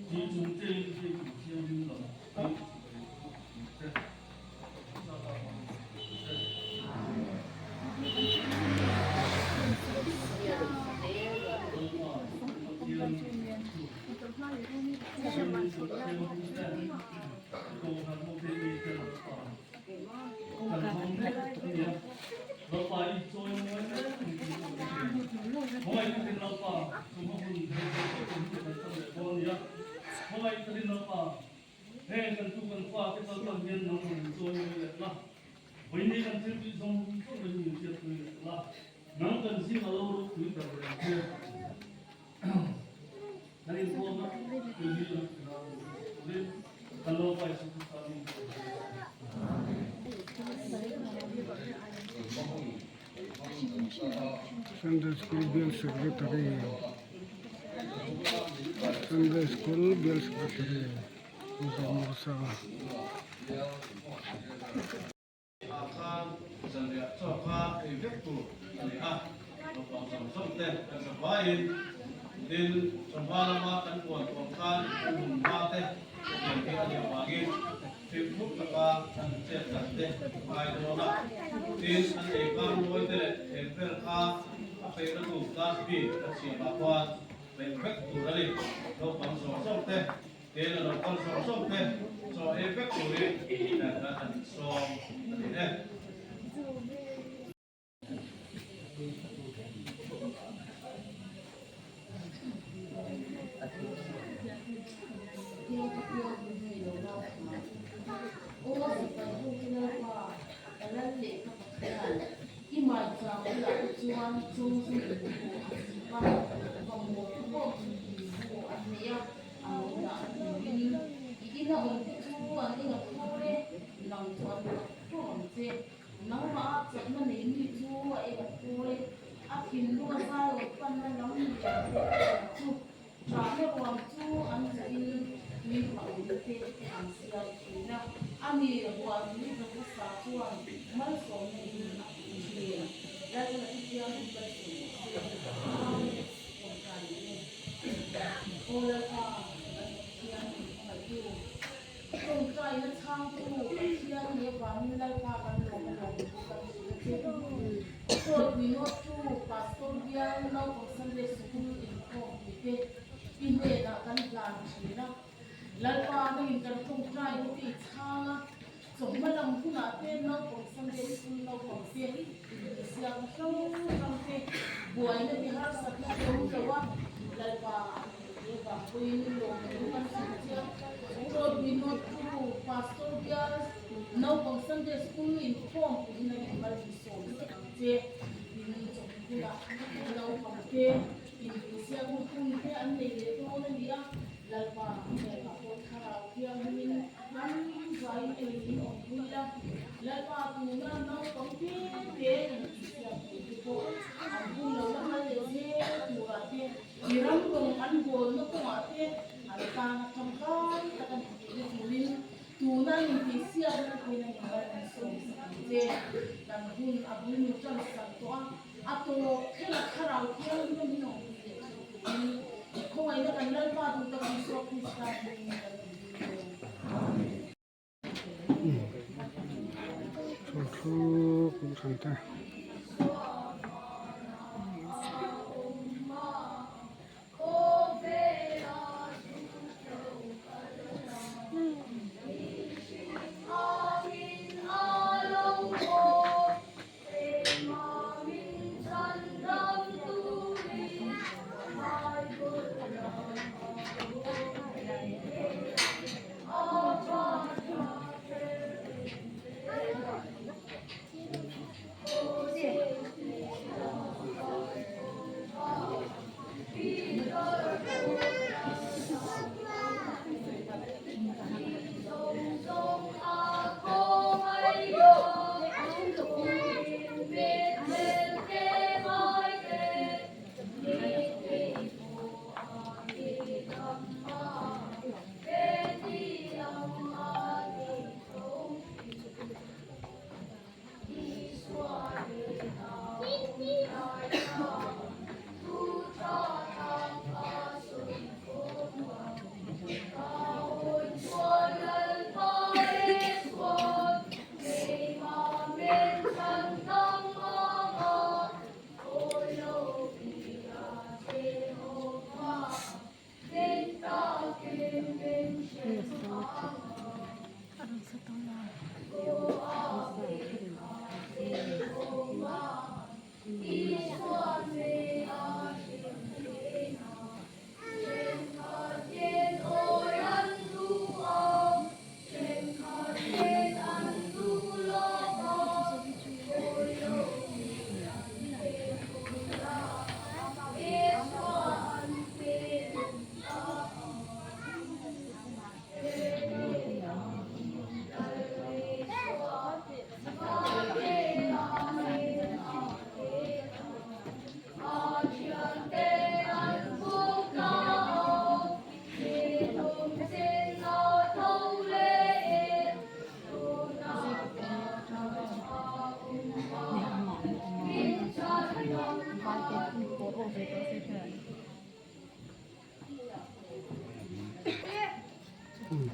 Ti chung chein hei kum thianghlim lam hi chibai buk ang che. Heng kan tu kan fa te kal tan hian nang rawn chawi mawi leh la, vawiini kan thil tih zawng zawng in min hriat pui leh la, nang kan zing a lo ropui ber reng che. Kan inkhawmna tui hi lam ti ral min hriat turin kan lo pai chu Krista min chawi zel ang. Sunday School Bial Secretary Sunday School Bial Secretary Pu Zawmusa. Ah khan zanriah chaw kha ei vek tur a ni a, naupang zawng zawng te kan za vaiin tin chawhma lama kan puan tuam khan hmun hma te hetiang hi a nih avangin Fimkhur taka an chet dan te ngai dawn a, tin an ei kar mawi te leh thleng vel kha a peihna tur dustbin kan siamah khuan peih vek tur a ni. Naupang zawng zawng te, tel a lo kal zawng zawng te chaw ei vek turin kan han insawm a ni e. Nangmah a chakna nei mi chu a eng a phawi, a thinlung a zaiawt panna lam lian leh lian chu ṭahna ruang chu an zawhin tui hmang te an siam thin a, a ni ruah tui hmasa chuan malsawmna in a pui thin. Lalna chu thianghlim malsawm rawh se. Amen. Tawngtai leh e. Aw Lalpa, kan Pathian min hmangaihtu. Tawngtaina chhangtu Pathian leh vangin Lalpa kan lawm a lawm thu kan hrilh a che. Sawi puinawttu Pastor bial naupang Sunday Sikul inkhawm puite i hnenah kan hlan thin a. Lalpa nangin kan tawngtaina te i chhang a, chawhma lam hunah te naupang Sunday Sikul naupang te inhmisiakna hrang hrang te buaina te harsatna te awm lo a, Lalpa an He vangpuiin lawmthu kan hrilh chiah. Tawtmi nawttu Pastor bial naupang Sunday School inkhawm puiin a inmal insawm sak ang che. Tin, chawhnu hunah naupang te inhmuhsiakna hun te an nei leh dawn a ni a, Lalpa hnenah pawh thlarau thianghlimin an zaiin engin awmpui la, Lalpa tuna naupang te te inhmuhsiak tur te pawh an hun lo la kal leh zel turah te Mi ram rawng an bawlna kawngah te an tana tangkai tak a ni tihna turin tuna an intihsiakna te pawhin an inmal an sawm sak ang che. Kan hun a bul min tan sak tawh a, a tawp thleng a thlarau thianghlim a min awm pui leh theuh turin i khawngaihna kan Lalpa duh tak Isua Krista hmingin kan inring dawn. Amen. Chhawlthluk kohhran te.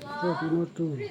12 02.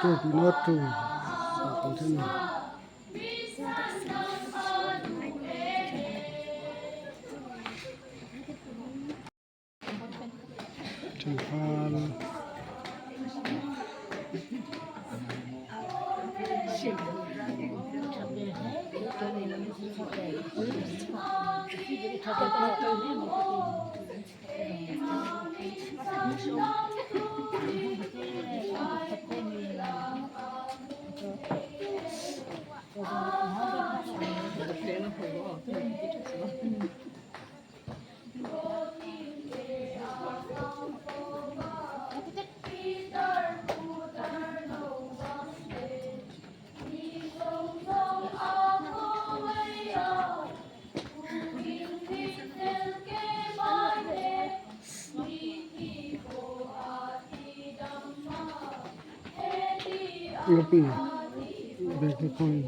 12 02. Continue. Champhal. Ngopi Bakery.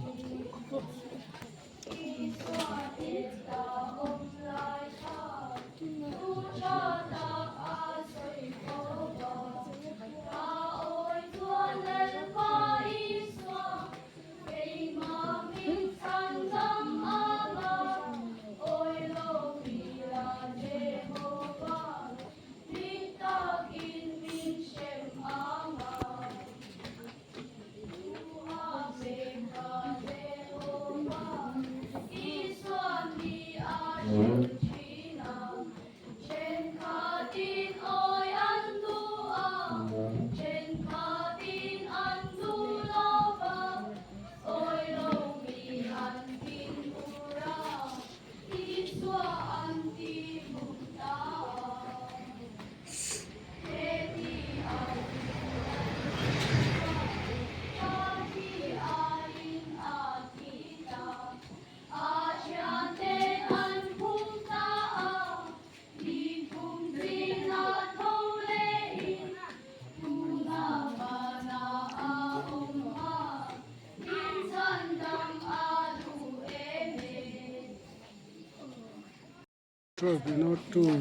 12 02.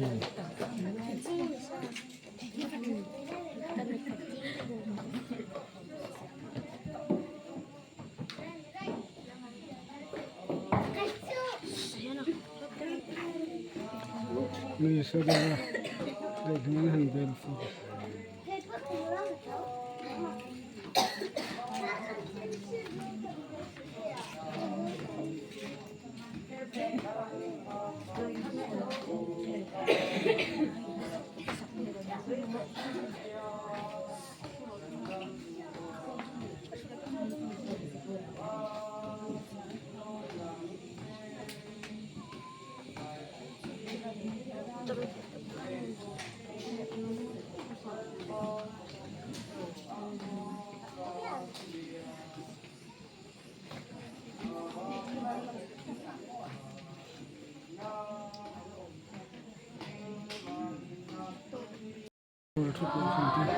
Ni saudara dengan han bel fu. thu kohhran te.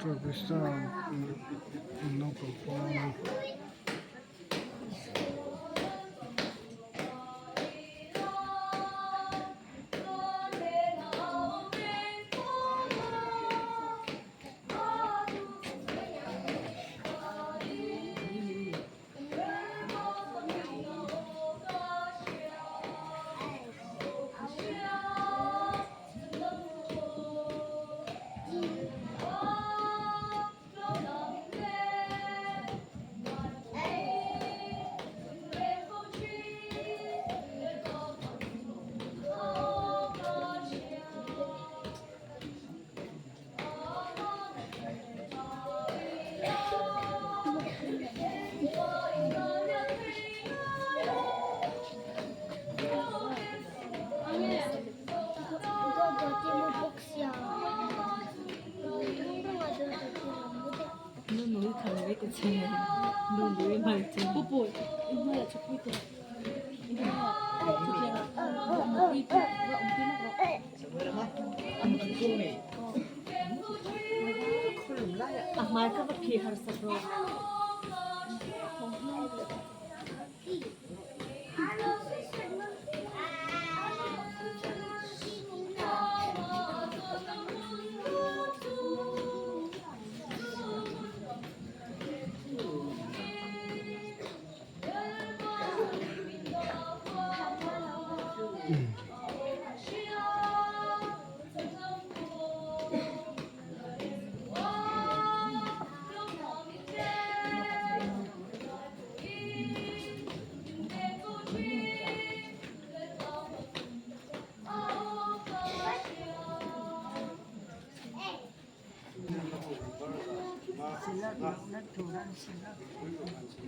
Pakistan naupang pawl.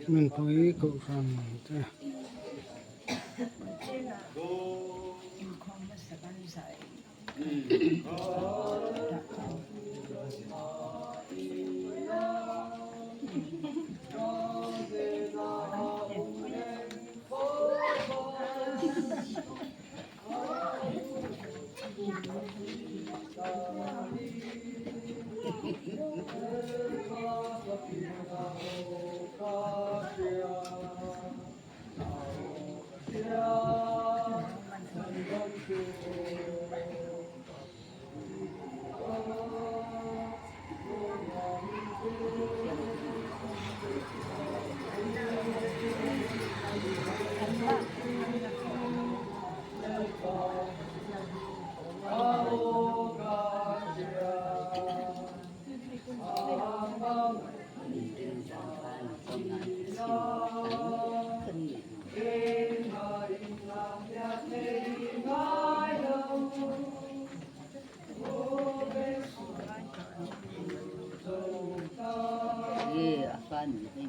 Hmunpui kohhran te. Thingfal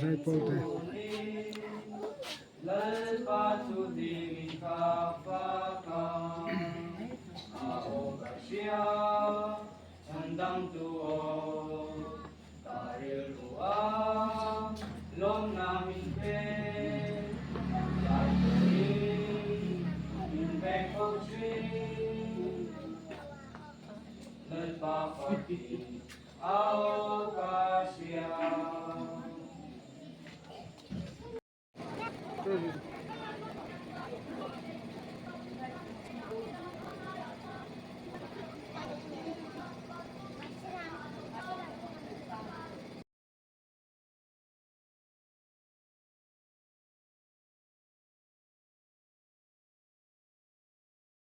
zaipawl te.